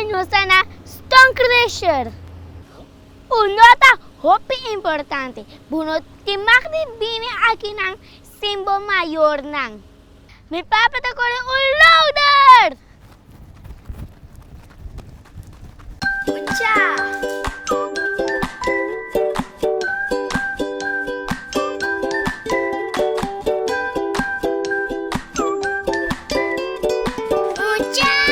Awe nos ta na Stonkrusher. Un nota hopi importante, bo no tin mag di bini akinan sin bo mayornan. Mi papa ta kore un loader! Mucha! Mucha!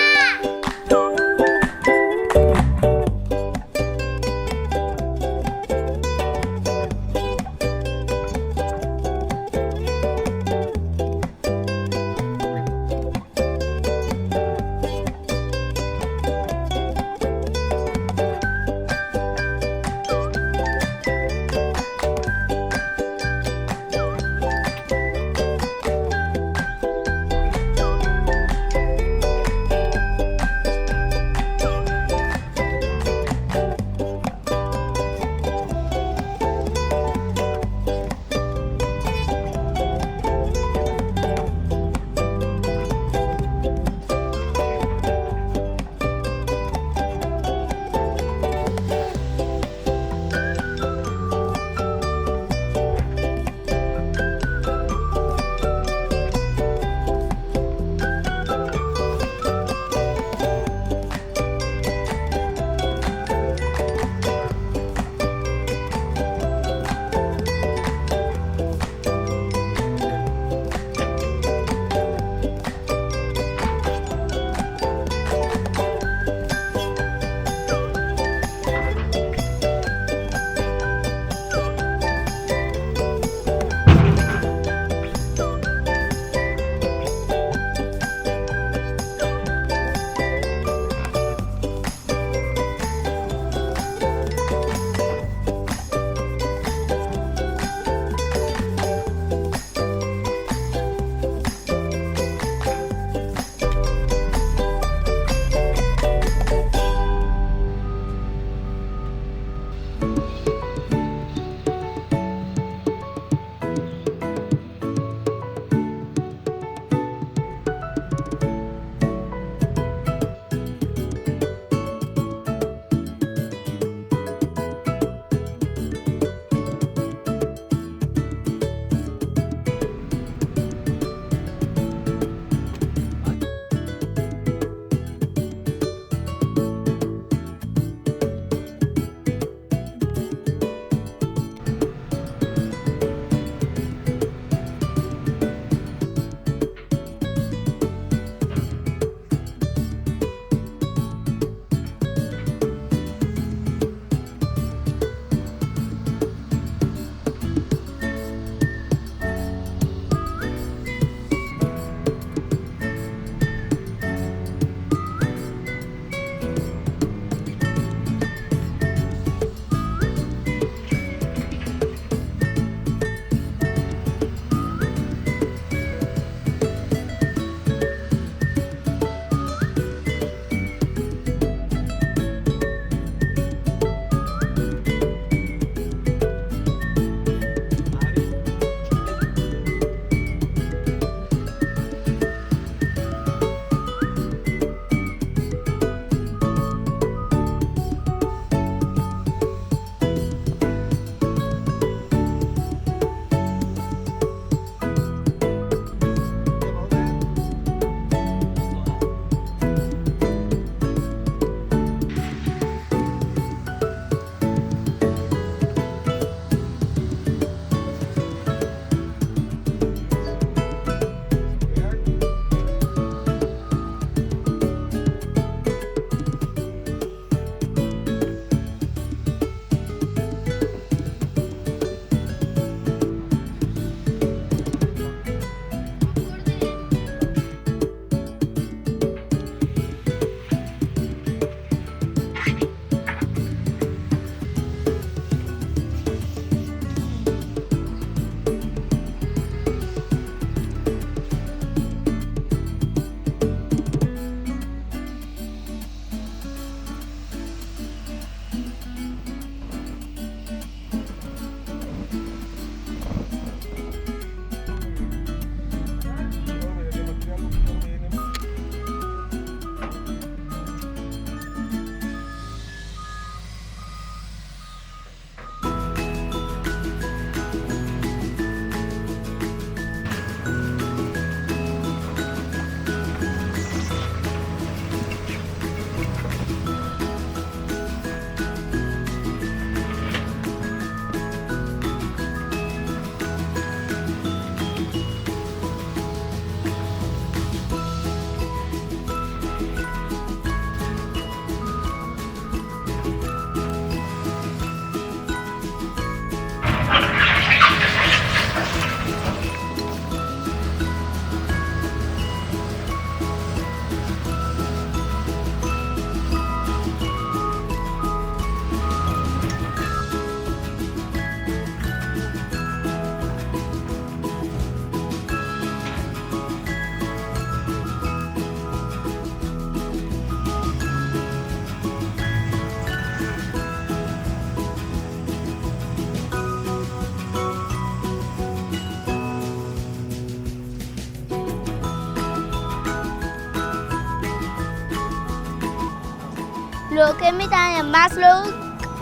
Loke mi ta haña mas leuk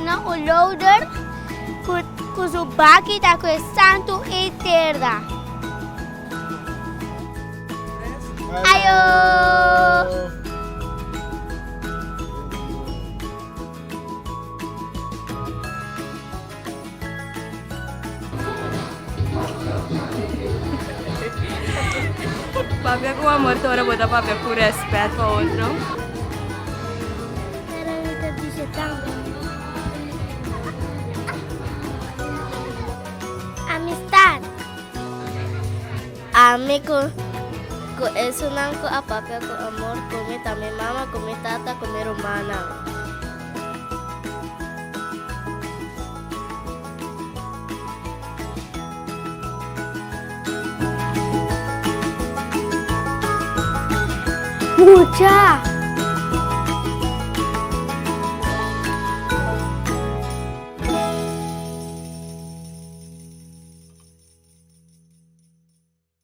na un loader ku su baki ta ku e santu i terda. Ayo! Papia ku amor ta ora bo ta papia ku rèspèt pa otro. Pero mi ta bisa tambe. Amistad. Ami ku ku esunnan ku a papia ku amor ku mi ta mi mama ku mi tata ku mi rumannan. Mucha!